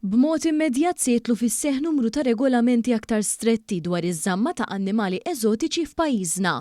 B'mod immedjat se jidħlu fis-seħħ numru ta' regolamenti aktar stretti dwar iż-żamma ta' annimali eżotiċi f'pajjiżna.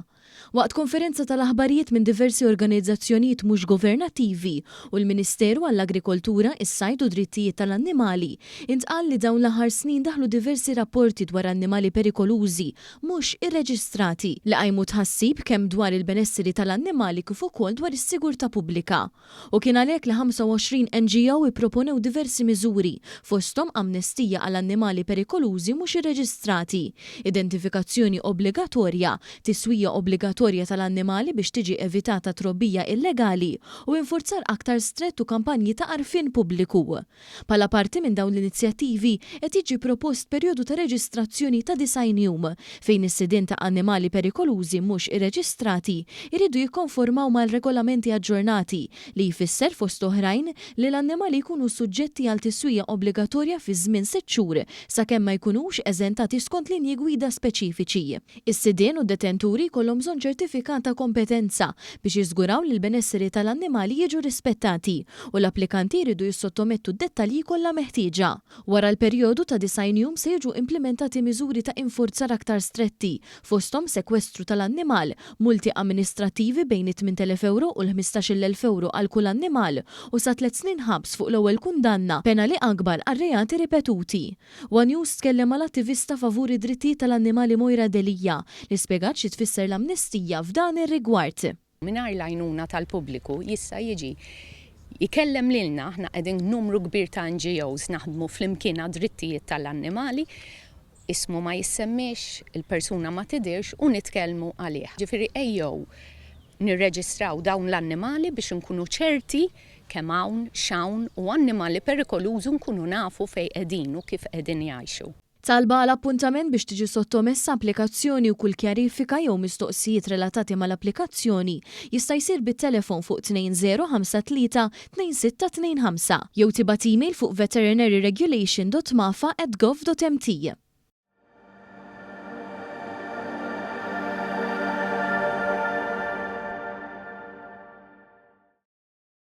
Waqt konferenza tal-aħbarijiet minn diversi organizzazzjonijiet mhux governattivi u l-Ministeru għall-Agrikoltura, is-Sajd u Drittijiet tal-Annimali, intqal li dawn l-aħħar snin daħlu diversi rapporti dwar annimali perikolużi mhux irreġistrati, li qajmu tħassib kemm dwar il-benesseri tal-annimali kif ukoll dwar is-sigurtà pubblika. U kien għalhekk li 25 NGO ipproponew diversi miżuri, fosthom amnestija għal annimali perikolużi mhux irreġistrati, identifikazzjoni obbligatorja, tiswija obbligatorja tal-annimali biex tiġi evitata trobbija illegali u infurzar aktar strett u kampanji ta' għarfien pubbliku. Bħala parti minn dawn l-inizjattivi, qed jiġi propost perjodu ta' reġistrazzjoni ta' 90 jum, fejn is-sidien ta' annimali perikolużi mhux irreġistrati jridu jikkonformaw mal-regolamenti aġġornati, li jfisser fost oħrajn li l-annimali jkunu suġġetti għal tiswija obbligatorja fi żmien sitt xhur sakemm ma jkunux eżentati skont linji gwida speċifiċi. Is-sidien u d-detenturi jkollhom bżonn ċertifikat ta' kompetenza biex jiżguraw li l-benesseri tal-annimali jiġu rispettati u l-applikanti jridu jissottomettu d-dettalji kollha meħtieġa. Wara l-perjodu ta' 90 jum se jiġu implimentati miżuri ta' infurzar aktar stretti, fosthom sekwestru tal-annimal, multi amministrattivi bejn it-8,000 ewro u l-15,000 ewro għal kull annimal u sa tliet snin ħabs fuq l-ewwel kundanna, penali akbar għal reati ripetuti. One News tkellem mal-attivista favur id-drittijiet tal-annimali Moira Delia li spjegat xi tfisser l-amnestija f'dan ir-rigward. Mingħajr l-għajnuna tal-pubbliku jista' jiġi jkellem lilna, aħna qegħdin numru kbir ta' NGOs naħdmu flimkien għad-drittijiet tal-annimali, ismu ma jissemmiex, il-persuna ma tidhirx u nitkellmu għalih. Ġifieri ejjew nirreġistraw dawn l-annimali biex inkunu ċerti kemm hawn, x'hawn u annimali perikolużi nkunu nafu fejn qegħdin u kif qegħdin jgħixu. Talba għal appuntament biex tiġi sottomessa applikazzjoni u kull kjarifika jew mistoqsijiet relatati mal-applikazzjoni jista' jsir bit-telefon fuq 2053 2625 jew tibgħat email fuq veterinaryregulation.mafa@gov.mt.